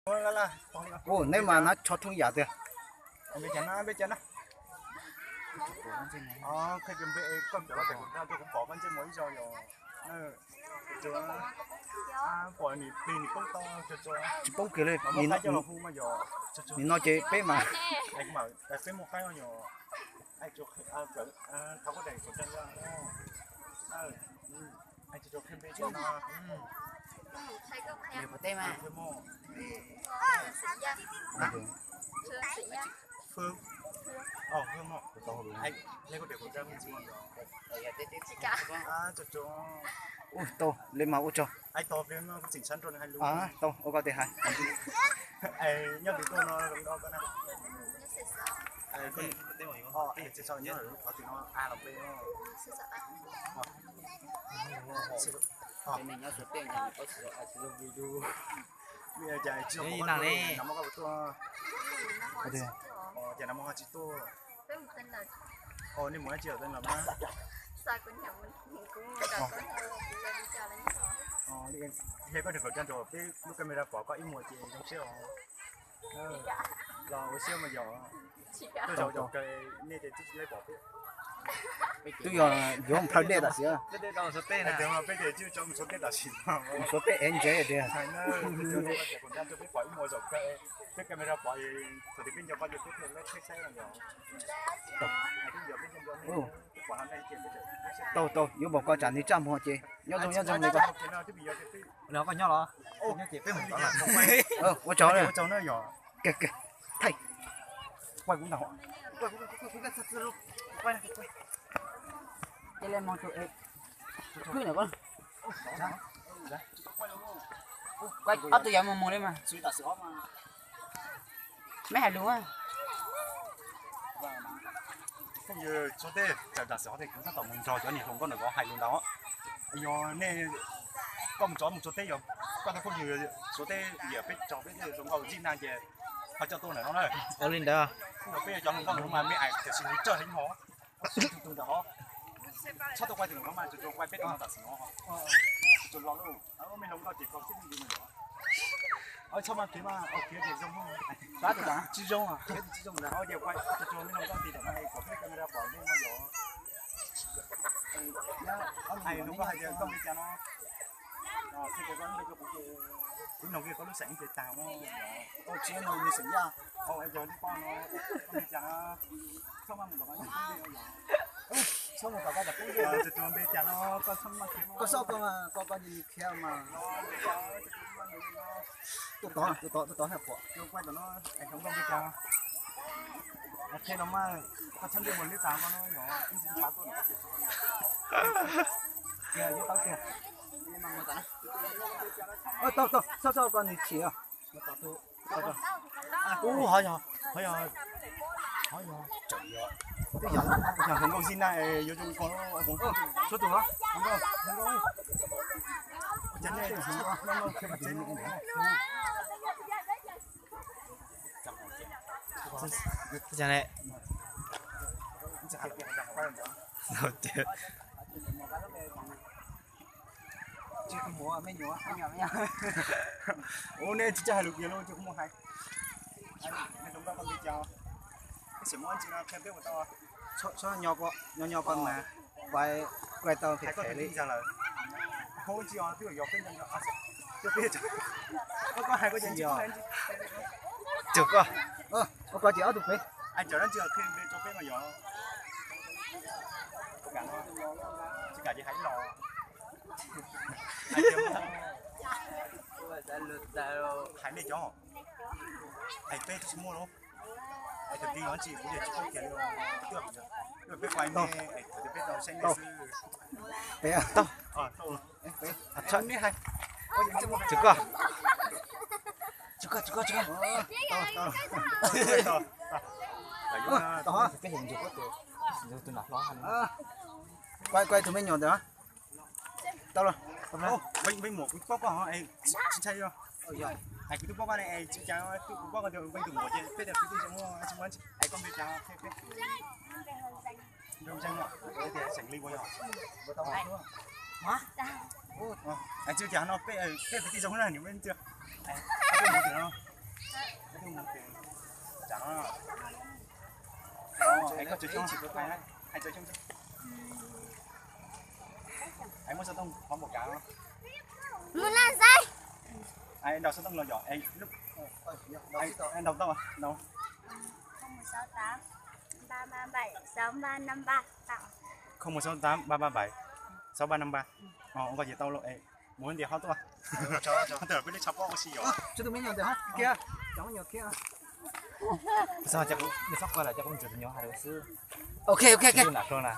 Ua neb mas nab tsho thoob yam tiag. Tsis poob kiag li, nim no ces peb mas. Ua tau li mas ua tsaug. Tau ua koj tes hais. Thiab koj niag khẩu trang rau peb lub camera pom koj ib muag ces zoo siab os. Los ua siab mas yog. Tuaj zaum zaum kawg nej ces twb tsis pom peb. Twb yog yuav mus plhaw dej tam sim. Peb ces twb tso mus suav teb tam sim no. Mus suav teb ev ntsev tiag. Khẩu trang rau peb pom ib muag zaum kawg, peb camera pom thaum twg peb nco koj ces peb thiaj li saib no yog. Tau tau, yuav pom koj tsam nws tsaj muag ces nyob zoo nyob zoo li koj. Ua tsaug na. Thaij. Ob tug yav mus mus li mas. Meb hais lus. Phooj ywg, txhua tej tam sim no kuv tab tom mus nrog cov niag hluas nkauj ntawm ko hais lus ntawd. Yog nej, koj mus tso mus txhua teb, yog koj tus phooj ywg txhua teb, yog peb tso peb tej hluas nkauj zib nag ces ho coj tuaj ntawm no na. Ua li ntawd. Peb cov hluas nkauj ntawm no mas me ais tiam sis nws tsawg heev hos. Tus ntawm hov, txhob tuaj quay tus ntawm no mas, tsuas quay peb tus no tam sim no. Tsuas los lawm, me hluas nkauj ces koj xib li no. Txhob mas khiav mas, khiav ces zoo, tsis zoo, khiav tsis zoo lawm, ces quay tsuas me hluas nkauj tis tam no kom peb camera pom nej no yog. Hais hluas nkauj hais tias koj npe cas no. Kuv nug kiag koj lub xeem ces tag no. Tsis nug nws xeem yaj. Yog li koj no, koj npe cas no? Txhob mus tom koj, txhob mus tom koj, koj npe cas no, koj txhob mas khiav, koj koj npe khiav mas. Tuaj tod, tuaj tod, tuaj tod haj pom. Hluas nkauj npe cas? Qhia no mas, koj txhob npe mus li tas koj no yog ib ntsis xav tuaj. Tau tau, txhob txhob koj nws chim. Ub, hov yog, hov yog, hov yog, yog hluas nkauj zib nag yuav zoo ko. Suav tus, hluas nkauj, hluas nkauj, cas nej, Ua nej tsis txawj hais lus kiag los tsis muaj hais. Xiam muab ntsis no qhia peb ua tau. Txhob nyo, nyo ko mas, pais kuaj tau phem phem li. Hauv ntsis os, twb yog peb nco nco. Koj hais koj ces ntsis. Ua koj ces ob tug peb. Ai, cov dab tsi qhia npe rau peb no yog. Tsis kam ces hais los. Hais nej cov. Hais peb twb tsis muaj lawm. Hais tus tij no tsis, kuv yeej tsis paub kiag li. Twb peb pais nej, thaum twg peb tau saib nej xwb. Peb tau. Tsis koj. Tsis koj, tsis koj, tsis koj. Tau, tau. Kuaj, kuaj tus me nyuam ntawd. Tau los. Npej muam kuv twb paub koj, tsis ntshai os. Hais kuv twb paub koj ne, tsis cas, kuv paub koj tias npej tus muam ces peb tias kwv tij zoo, tsis muaj, hais koj npe cas. Zoo xeem li ua yog. Tsis cas no peb, peb kwv tij zoo na, nws peb tias, peb mus tias no. Koj tsis tshoob, hais tsis tshoob. Ai muab xov tooj qhov npaum cas? Mus na Xais. Ai ntaus xov tooj los yom? Ai ntaus tau. Không một sáu tám ba ba bảy sáu ba năm ba. Không một sáu tám ba ba bảy sáu ba năm ba. Ua koj ces tau lawm. Mus ntias ho tuaj. Ho tuaj peb lub tsho pob ua si yom. Tsis tus me nyuam ntawm ho kiag. Cov me nyuam kiag. Xoj, nws xob koj lawm, coj koj mus txog tus nyuam hais lawm xwb. Ok ok ok. Nram hlo na.